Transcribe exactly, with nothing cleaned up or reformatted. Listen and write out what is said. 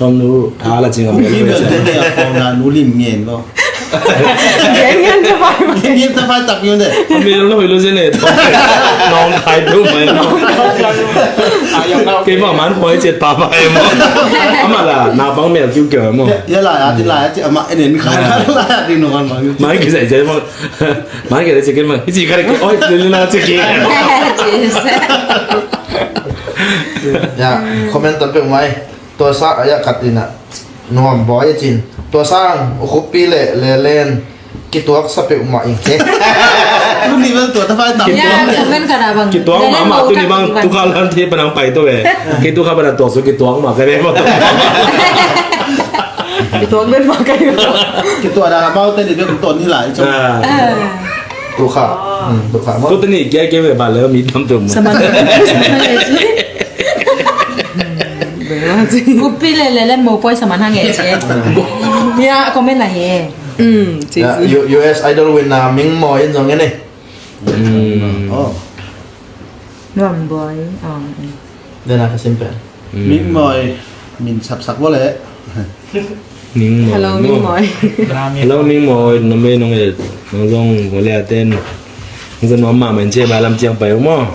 Om nu tha la cing om. Ni bel te ne a kong na nu lim ngen lo. Ngen ngen ta pai. Ngen ngen ta pai tak yun de. Om mi lo hoi lo se ne. Nong khai do mai no. Kei ma man khoi chet pa pa em. Ama la na bang mel kiu kiu em. Ya la ya ti la ya ti ama en en khai la ya ti no kan ma. Mai ki sai sai ma. Mai ki sai ki ma. Ki khai ki oi le na ki. Ya, comment ta pe mai. Tua sa a ya khat ina nuam bawi a cin. Tua sang u khupi le le len kituak sa peuhmah ing ce. Tuni bel tua ta fai tam. Ya, comment khat ah bang. Kituak mahmah tuni bang tuka lan te panang pai to ve. Kei tuka panang tuak su kituak mah ka ve mah. Kituak den mah ka ve. Kituak dah mau te ni bel ton hi lai. Tuka. Tuka mah. Ko tuni kia kia ve ba le mi tam tu mah. Sama. Kupi le le le mo poi saman hang e che. Ya comment na he. Um, ci. Ya, U- US Idol winner Ming Mawi in zong e ne. Um. Oh. Nuam Bawi. Um. Dena ka simple. Ming Mawi min sapsak bo le. Ming Mawi. Hello Ming Mawi. Hello Ming Mawi, nong be nong e nong zong bo le aten. Nong zong nuam ma men che ba lam ciang pai mo.